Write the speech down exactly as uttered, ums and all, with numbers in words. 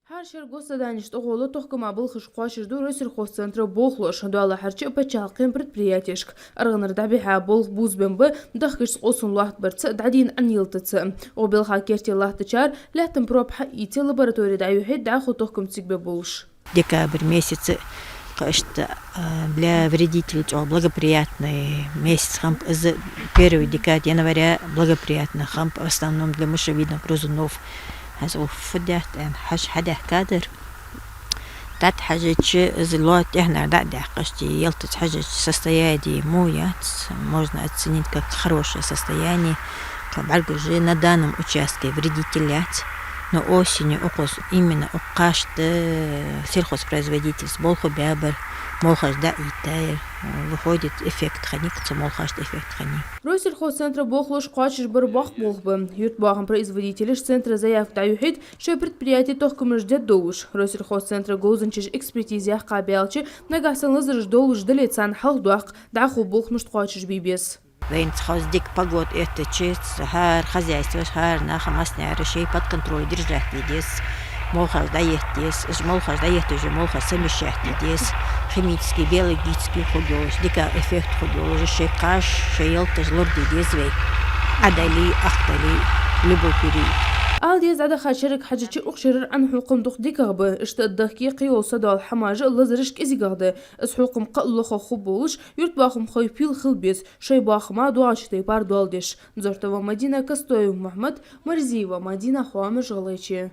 ХӀара шера госзаданешта тӀагӀолла тохкама балхаш кхоачашду Россельхозцентра болхлоша. Доалахьарча паччахьалкхен предприятешка аргӀанара дӀабихьа болх бувзабенна ба, дахкашца къовсам лоаттабарца, дӀадийна Ӏан ялатаца. Укх балха керте латтачар лаьттан проба хьаийце лабораторе дӀайохьийт дӀахо тохкам цига бе болаш. Декабрь месяц кхы иштта, а, для вредителей чӀоагӀа благоприятный месяц хиннаб из, первая декада января благоприятный хиннаб, в основном для мышевидных грызунов. ХӀанз укх фу даьд аьнна хьаж-, хьадаьхкадар. ДӀатӀахьажача, из лоа тӀехьнар дӀа а даьккхача, ялатаца хьажача, состояние во яц, можно оценить как хорошее состояние. Кхы бӀаргагуш я, на данном участке вредитель яц, но осенью укхаза, именно укх кхашта, сельхозпроизводительс болх баьбар, молхаш дӀаиттаяр, выходит, эффект хиннай, цу молхашта эффект хиннай. Россельхозцентра болхлоша кхоачашбар боккха болх ба. Юртбоахама производителаша центре заявка дӀайохьийт, шоай предприяте тохкамаш дергдолаш. Россельхозцентра говзанчаша экспертиза яьккха баьлча, нагахьа санна лазараш долаш дале, царна хьалхадоаккх дӀахо болх мишта кхоачашбе беза. Вайна цхьа хоза дика погода эттача, хӀара хозяйстваш, хӀара нах массанена шоай под контроль держать де деза, молхаш дӀаетта деза, уж молхаш дӀаеттача молхаш совмещать де деза, химически, биологически хургйолаш, дика эффект хургйолаш, шоай кхаш, шоай ялаташ лораде деза вай. Ӏадали, ахтали, любой период. Ала деза, дӀадахача шерага хьежача, укх шерара Ӏан хьокхам дукха дикагӀа ба, иштта дахке кхыйола садола хӀамаш а лазарашта кӀезигагӀа да. Из хьокхам кхы а лохагӀа хургболаш, юртбоахамхой пил хила беза, шоай боахама доагӀача тайпара доал деш. Дзортова Мадина, Костоев Мухьмад, Марзиева Мадина, «Хоамаш», ГӀалгӀайче.